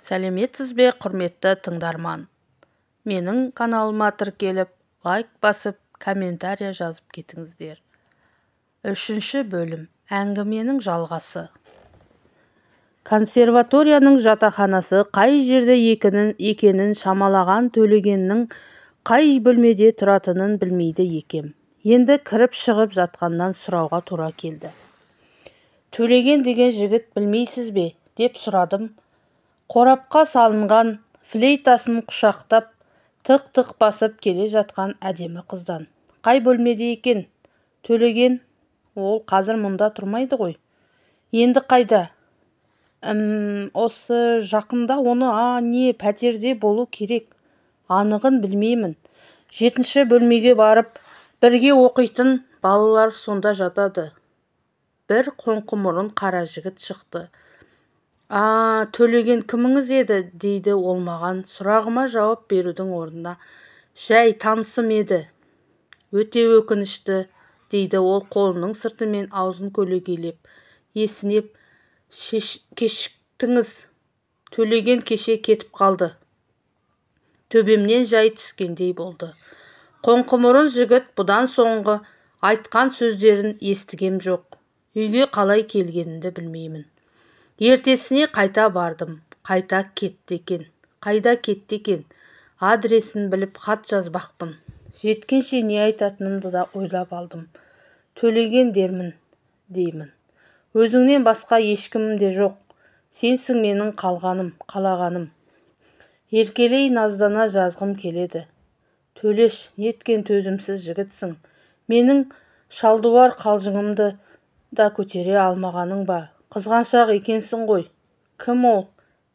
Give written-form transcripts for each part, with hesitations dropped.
Сәлеметсіз бе, құрметті тыңдарман! Менің каналыма тіркеліп, лайк басып, комментария жазып кетіңіздер. Үшінші бөлім. Әңгіменің жалғасы. Консерваторияның жатақханасы қай жерде екенін шамалаған Төлегеннің қай бөлмеде тұратынын білмейді екем. Енді кіріп-шығып жатқаннан сұрауға тура келді. Төлеген деген жігіт білмейсіз бе, деп сұрадым. Қорапқа салынған флейтасын құшақтап, тық-тық басып келе жатқан әдемі қыздан. Қай бөлмеде екен? Төлеген, ол қазір мұнда тұрмайды ғой. Енді қайда? Осы жақында оны не пәтерде болу керек. Анығын білмеймін. 7-ші бөлмеге барып, бірге оқитын балалар сонда жатады. Бір қоңқымұрын қара жігіт шықты. А, Төлеген кіміңіз еді, дейді ол маған сұрағыма жауап берудің орнына. Жай танысым еді. Өте өкінішті, дейді ол қолының сыртымен аузын көлегейлеп, есінеп, кешіктіңіз. Төлеген кеше кетіп қалды. Төбемнен жай түскендей болды. Қоңқымұрын жігіт бұдан соңғы айтқан сөздерін естігем жоқ. Үйге қалай келгенімді білмеймін. Ертесіне қайта бардым. Қайта кетті екен. Қайда кетті екен? Адресін біліп хат жазбақпын. Жеткенше не айтатынымды да ойлап алдым. Төлеген дермін, деймін. Өзіңнен басқа ешкімім де жоқ. Сенсің менің қалғаным, қалағаным. Еркелей наздана жазғым келеді. Төлеш, неткен төзімсіз жігітсің. Менің шалдуар қалжыңымды да көтере алмағаның ба? Қызғаншақ екенсің ғой. Кім ол?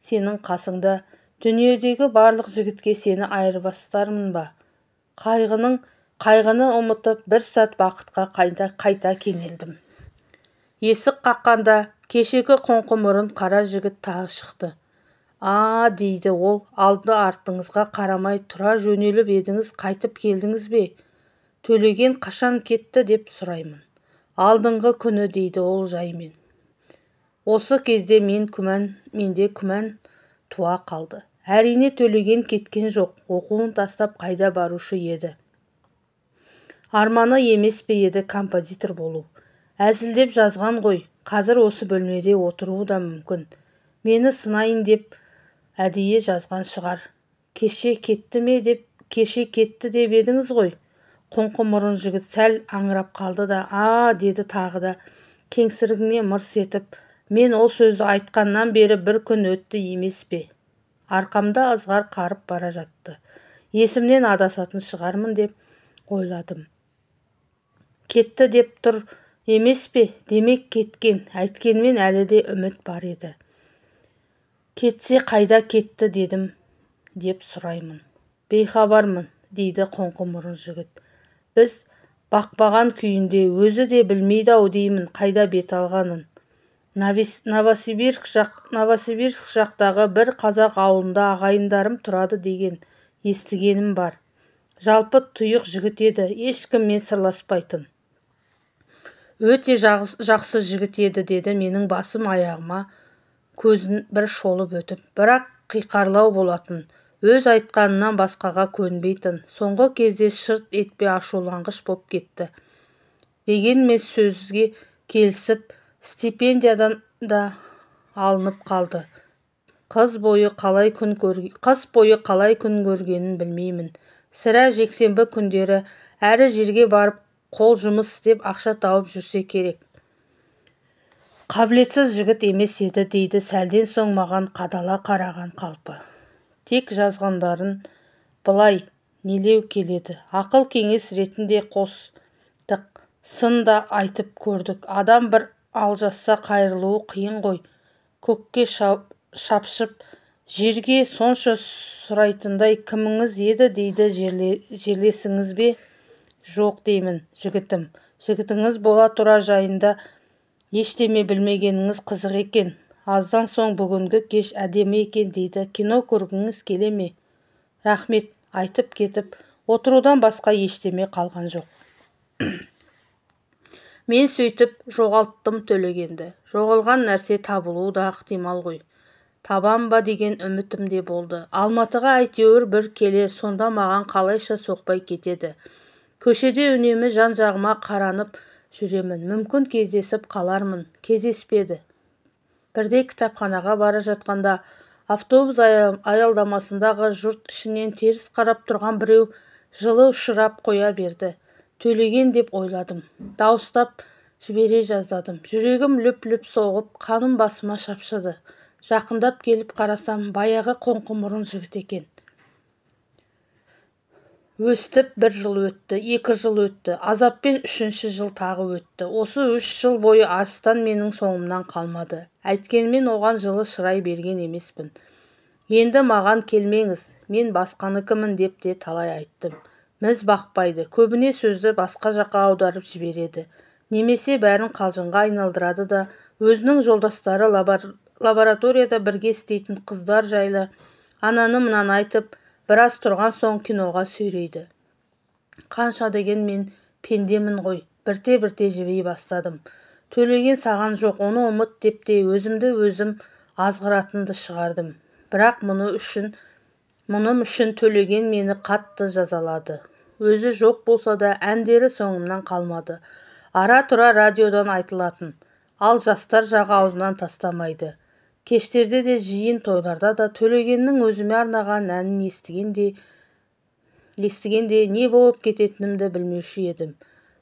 Сенің қасыңда дүниедегі барлық жігітке сені айырбастармын ба? Қайғыны ұмытып, бір сәт бақытқа қайта кенелдім. Есік қаққанда кешегі қоңқымұрын қара жігіт тағы шықты. А, дейді ол, алды артыңызға қарамай тұра жөнеліп едіңіз, қайтып келдіңіз бе? Төлеген қашан кетті деп сұраймын. Алдыңғы күні, дейді ол жаймен. Осы кезде менде күмән туа қалды. Әрине Төлеген кеткен жоқ, оқуын тастап қайда барушы еді. Арманы емес пе еді композитор болу. Әзілдеп жазған ғой, қазір осы бөлмеде отыруы да мүмкін. Мені сынайын деп әдейі жазған шығар. Кеше кетті ме деп, кеше кетті деп едіңіз ғой. Қоңқымұрын жігіт сәл аңырап қалды да, а, деді тағы да, кеңсірігіне мырс етіп. Мен ол сөзді айтқаннан бері бір күн өтті емес пе? Арқамда ызғар қарып бара жатты. Есімнен адасатын шығармын деп ойладым. Кетті деп тұр емес пе? Демек кеткен, әйткенмен әлі де үміт бар еді. Кетсе қайда кетті дедім деп сұраймын. Бейхабармын, дейді қоңқымұрын жігіт. Біз бақпаған күйінде өзі де білмейді-ау деймін қайда бет алғанын. Новосибирск жақтағы бір қазақ ауылында ағайындарым тұрады деген естігенім бар. Жалпы тұйық жігіт еді, ешкіммен сырласпайтын. Өте жақсы жігіт еді, деді менің басым аяғыма көзін бір шолып өтіп. Бірақ қиқарлау болатын, өз айтқанынан басқаға көнбейтін. Соңғы кезде шырт етпе ашуланғыш боп кетті. Дегенмен сөзге келісіп, стипендиядан да алынып қалды. Қыс бойы қалай күн көргенін білмеймін. Сірә жексенбі күндері әрі жерге барып қол жұмыс істеп ақша тауып жүрсе керек. Қабілетсіз жігіт емес еді, дейді сәлден соң маған қадала қараған қалпы. Тек жазғандарын былай нелеу келеді. Ақыл кеңес ретінде қостық, сын да айтып көрдік. Адам бір алжасса қайырылуы қиын ғой. Көкке шапшып, жерге сонша сұрайтындай кіміңіз еді, дейді жерлесіңіз бе? Жоқ деймін, жігітім. Жігітіңіз бола тұра жайында ештеме білмегеніңіз қызық екен. Аздан соң бүгінгі кеш әдемі екен, дейді. Кино көргіңіз келе ме? Рахмет, айтып кетіп, отырудан басқа ештеме қалған жоқ. Мен сөйтіп жоғалттым Төлегенді. Жоғалған нәрсе табылуы да ықтимал ғой. Табам ба деген үмітім де болды. Алматыға әйтеуір бір келер, сонда маған қалайша соқпай кетеді. Көшеде үнемі жан-жағыма қаранып жүремін. Мүмкін кездесіп қалармын. Кездеспеді. Бірде кітапханаға бара жатқанда автобус аялдамасындағы жұрт ішінен теріс қарап тұрған біреу жылы ұшырап қоя берді. Төлеген деп ойладым. Дауыстап жібере жаздадым. Жүрегім лүп-лүп соғып, қаным басыма шапшыды. Жақындап келіп қарасам, баяғы қоңқы мұрын жігіт екен. Өстіп бір жыл өтті, 2 жыл өтті, азаппен 3-ші жыл тағы өтті. Осы 3 жыл бойы Арыстан менің соңымнан қалмады. Әйткенмен оған жылы шырай берген емеспін. Енді маған келмеңіз, мен басқаныкімін деп те талай айттым. Міз бақпайды, көбіне сөзді басқа жаққа аударып жібереді. Немесе бәрін қалжыңға айналдырады да, өзінің жолдастары лабораторияда бірге істейтін қыздар жайлы ананы-мынаны айтып, біраз тұрған соң киноға сүйрейді. Қанша деген мен пендемін ғой, бірте-бірте жіби бастадым. Төлеген саған жоқ, оны ұмыт деп те өзімді өзім азғыратынды шығардым. Бірақ мұным үшін Төлеген мені қатты жазалады. Өзі жоқ болса да әндері соңымнан қалмады. Ара-тұра радиодан айтылатын, ал жастар жағы аузынан тастамайды. Кештерде де жиын тойларда да Төлегеннің өзіме арнаған әнін естігенде не болып кететінімді білмеуші едім.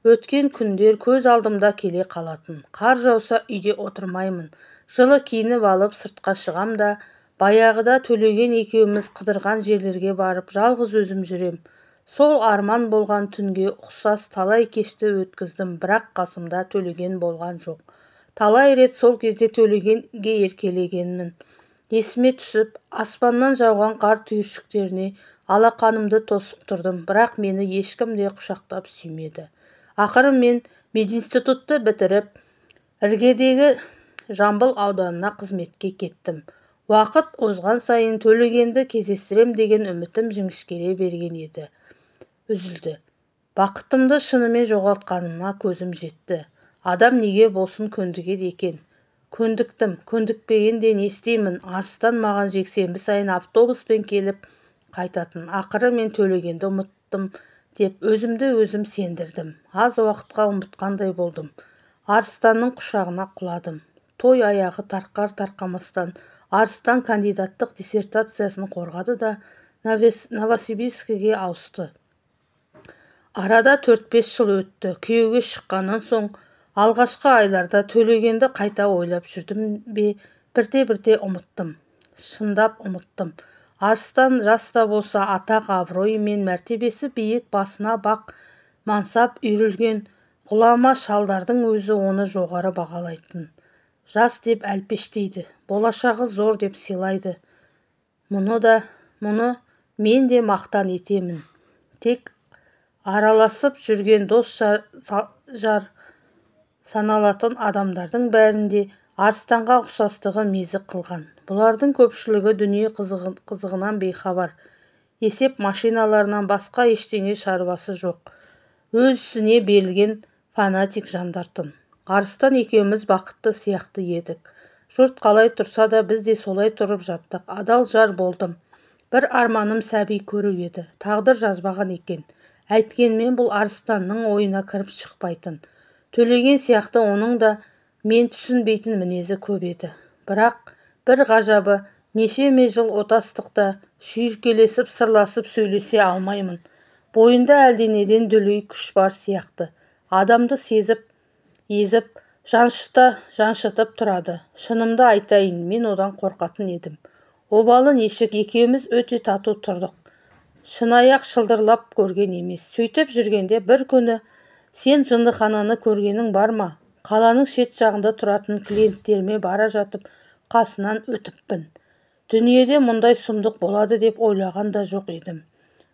Өткен күндер көз алдымда келе қалатын. Қар жауса үйде отырмаймын. Жылы киініп алып сыртқа шығам да, баяғыда Төлеген екеуміз қыдырған жерлерге барып жалғыз өзім жүрем. Сол арман болған түнге ұқсас талай кешті өткіздім, бірақ қасымда Төлеген болған жоқ. Талай рет сол кезде Төлегенге еркелегенмін. Есіме түсіп, аспаннан жауған қар түйіршіктеріне алақанымды тосып тұрдым, бірақ мені ешкім де құшақтап сүймеді. Ақыры мен мединститутты бітіріп, іргедегі Жамбыл ауданына қызметке кеттім. Уақыт озған сайын Төлегенді кездестірем деген үмітім жіңішкере берген еді. Үзілді. Бақытымды шынымен жоғалтқаныма көзім жетті. Адам неге болсын көндігеді екен. Көндіктім, көндікпегенде не істеймін? Арыстан маған жексенбі сайын автобуспен келіп қайтатын. Ақыры мен Төлегенді ұмыттым деп өзімді өзім сендірдім. Аз уақытқа ұмытқандай болдым. Арыстанның құшағына құладым. Той аяғы тарқар-тарқамастан Арыстан кандидаттық диссертациясын қорғады да Новосибирскіге ауысты. Арада 4-5 жыл өтті. Күйеуге шыққаннан соң алғашқы айларда Төлегенді қайта ойлап жүрдім бе, бірте-бірте ұмыттым. Шындап ұмыттым. Арыстан жас та болса атақ абыройы мен мәртебесі биік, басына бақ мансап үйірілген ғұлама шалдардың өзі оны жоғары бағалайтын. Жас деп әлпештейді, болашағы зор деп сыйлайды. Мұны мен де мақтан етемін. Тек араласып жүрген дос жар саналатын адамдардың бәрінде Арыстанға ұқсастығы мезі қылған. Бұлардың көпшілігі дүние қызығынан бейхабар. Есеп машиналарынан басқа ештеңе шаруасы жоқ. Өз ісіне берілген фанатик жандартын. Арыстан екеуміз бақытты сияқты едік. Жұрт қалай тұрса да біз де солай тұрып жаттық. Адал жар болдым. Бір арманым сәби көру еді. Тағдыр жазбаған екен. Әйткенмен бұл Арыстанның ойына кіріп шықпайтын. Төлеген сияқты оның да мен түсінбейтін мінезі көп еді. Бірақ бір ғажабы, нешеме жыл отастықта шүйіркелесіп, сырласып сөйлесе алмаймын. Бойында әлденеден дүлей күш бар сияқты. Адамды сезіп, езіп, жаншытып тұрады. Шынымды айтайын, мен одан қорқатын едім. Обалы нешік, екеуміз өте тату тұрдық. Шынаяқ шылдырлап көрген емес. Сөйтіп жүргенде бір күні сен жындыхананы көргенің бар ма? Қаланың шет жағында тұратын клиенттеріме бара жатып, қасынан өтіппін. Дүниеде мұндай сұмдық болады деп ойлаған да жоқ едім.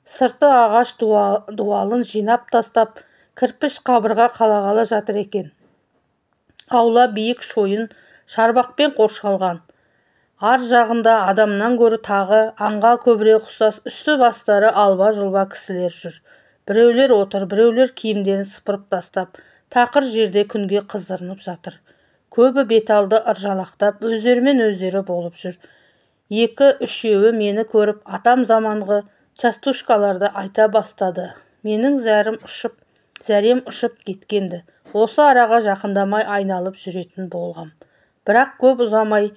Сырты ағаш дуалын жинап тастап, кірпіш қабырға қалағалы жатыр екен. Аула биік шойын шарбақпен қоршалған. Ар жағында адамнан гөрі тағы аңға көбірек ұқсас үсті бастары алба-жұлба кісілер жүр. Біреулер отыр, біреулер киімдерін сыпырып тастап, тақыр жерде күнге қыздырынып жатыр. Көбі беталды ыржалақтап, өздерімен өздері болып жүр. Екі-үшеуі мені көріп, атам заманғы частушкаларды айта бастады. Менің зәрем ұшып кеткенді. Осы араға жақындамай айналып жүретін болғам. Бірақ көп ұзамай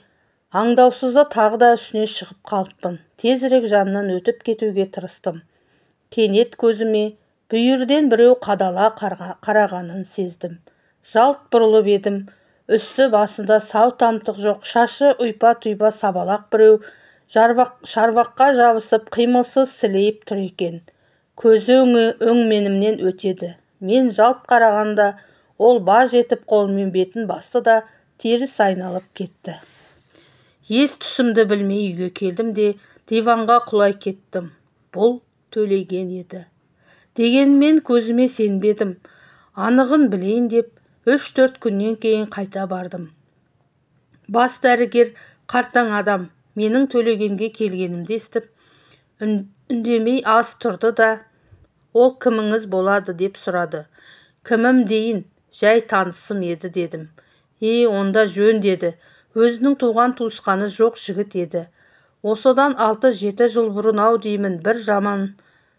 аңдаусызда тағы да үстіне шығып қалыппын. Тезірек жанынан өтіп кетуге тырыстым. Кенет көзіме бүйірден біреу қадала қарағанын сездім. Жалт бұрылып едім, үсті басында сау тамтық жоқ, шашы ұйпа-тұйпа сабалақ біреу шарбаққа жабысып қимылсыз сілейіп тұр екен. Көзі өңменімнен өтеді. Мен жалт қарағанда ол баж етіп қолымен бетін басты да теріс айналып кетті. Ес түсімді білмей үйге келдім де диванға құлай кеттім. Бұл Төлеген еді. Дегенмен көзіме сенбедім. Анығын білейін деп 3-4 күннен кейін қайта бардым. Бас дәрігер қартаң адам менің Төлегенге келгенімді естіп, үндемей аз тұрды да, ол кіміңіз болады деп сұрады. Кімім дейін, жай танысым еді дедім. Онда жөн деді. Өзінің туған туысқаны жоқ жігіт еді. Осыдан 6-7 жыл бұрын ау деймін бір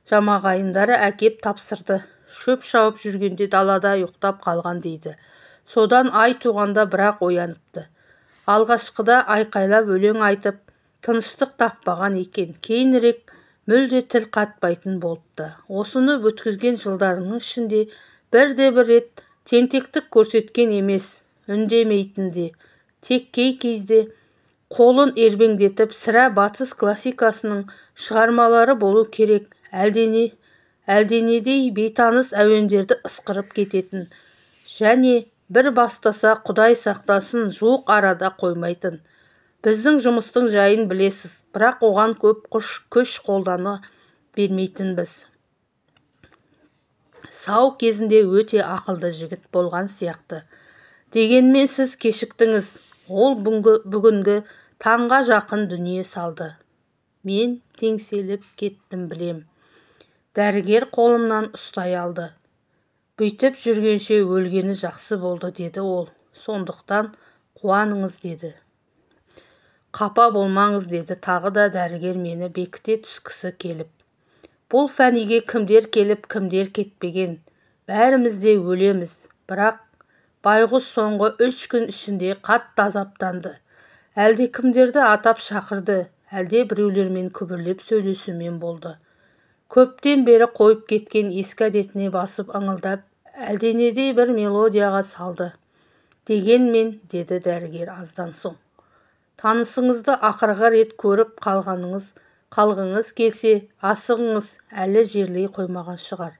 жамағайындары әкеп тапсырды. Шөп шауып жүргенде далада ұйықтап қалған дейді. Содан ай туғанда бірақ ояныпты. Алғашқыда айқайлап өлең айтып, тыныштық таппаған екен. Кейінірек мүлде тіл қатпайтын болыпты. Осыны өткізген жылдарының ішінде бірде-бір рет тентектік көрсеткен емес, үндемейтін де. Тек кей кезде қолын ербеңдетіп, сірә батыс классикасының шығармалары болу керек, әлденедей бейтаныс әуендерді ысқырып кететін. Және бір бастаса Құдай сақтасын жуық арада қоймайтын. Біздің жұмыстың жайын білесіз, бірақ оған көп күш қолдана бермейтінбіз. Сау кезінде өте ақылды жігіт болған сияқты. Дегенмен сіз кешіктіңіз. Ол бүгінгі таңға жақын дүние салды. Мен теңселіп кеттім білем. Дәрігер қолымнан ұстай алды. Бүйтіп жүргенше өлгені жақсы болды деді ол. Сондықтан қуаныңыз деді. Қапа болмаңыз деді тағы да дәрігер мені бекіте түскісі келіп. Бұл фәниге кімдер келіп, кімдер кетпеген. Бәріміз де өлеміз. Бірақ байғұс соңғы 3 күн ішінде қатты азаптанды. Әлде кімдерді атап шақырды, әлде біреулермен күбірлеп сөйлесумен болды. Көптен бері қойып кеткен ескі әдетіне басып ыңылдап, әлденедей бір мелодияға салды. Дегенмен, деді дәрігер аздан соң. Танысыңызды ақырғы рет көріп қалғыңыз келсе, асығыңыз, әлі жерлей қоймаған шығар.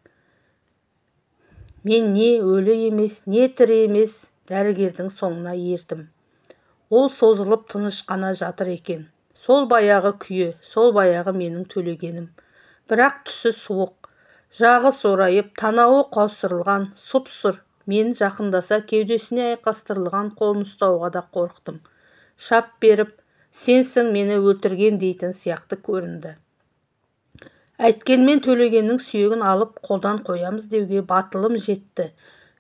Мен не өлі емес, не тірі емес, дәрігердің соңына ердім. Ол созылып тыныш қана жатыр екен. Сол баяғы күйі, сол баяғы менің Төлегенім. Бірақ түсі суық, жағы сорайып, танауы қаусырылған, сұп-сұр. Мен жақындаса кеудесіне айқастырылған қолын ұстауға да қорықтым. Шап беріп, сенсің мені өлтірген дейтін сияқты көрінді. Әйткенмен Төлегеннің сүйегін алып қолдан қоямыз деуге батылым жетті.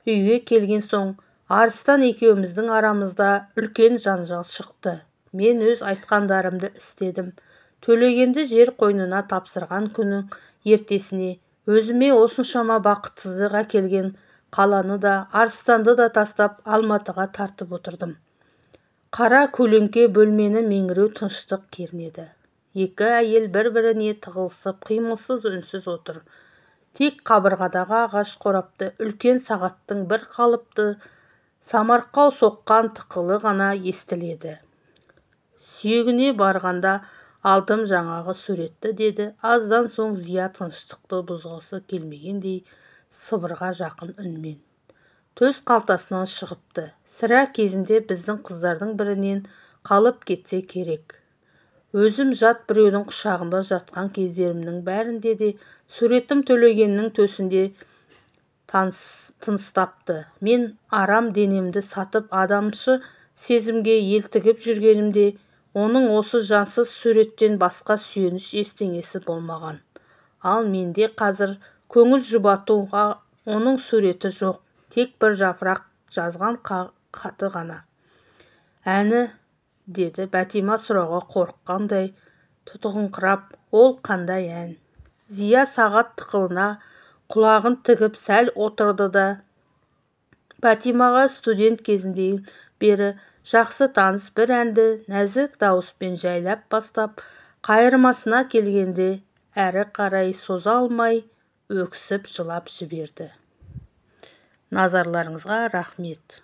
Үйге келген соң Арыстан екеуміздің арамызда үлкен жанжал шықты. Мен өз айтқандарымды істедім. Төлегенді жер қойнына тапсырған күннің ертесіне өзіме осыншама бақытсыздық әкелген қаланы да, Арыстанды да тастап Алматыға тартып отырдым. Қара көлеңке бөлмені меңіреу тыныштық кернеді. Екі әйел бір-біріне тығылысып, қимылсыз үнсіз отыр. Тек қабырғадағы ағаш қорапты үлкен сағаттың бір қалыпты самарқау соққан тықылы ғана естіледі. Сүйегіне барғанда алдым жаңағы суретті деді. Аздан соң Зия тыныштықты бұзғысы келмегендей сыбырға жақын үнмен. Төс қалтасынан шығыпты. Сірә кезінде біздің қыздардың бірінен қалып кетсе керек. Өзім жат біреудің құшағында жатқан кездерімнің бәрінде де суретім Төлегеннің төсінде тыныстапты. Мен арам денемді сатып адамшы сезімге елтігіп жүргенімде оның осы жансыз суреттен басқа сүйеніш ештеңесі болмаған. Ал менде қазір көңіл жұбатуға оның суреті жоқ, тек бір жапырақ жазған хаты ғана. Әні Деді Бәтима сұрауға қорыққандай тұтығыңқырап. Ол қандай ән? Зия сағат тықылына құлағын тігіп сәл отырды да, Бәтимаға студент кезінен бері жақсы таныс бір әнді нәзік дауыспен жайлап бастап, қайырмасына келгенде әрі қарай соза алмай өксіп жылап жіберді. Назарларыңызға рахмет.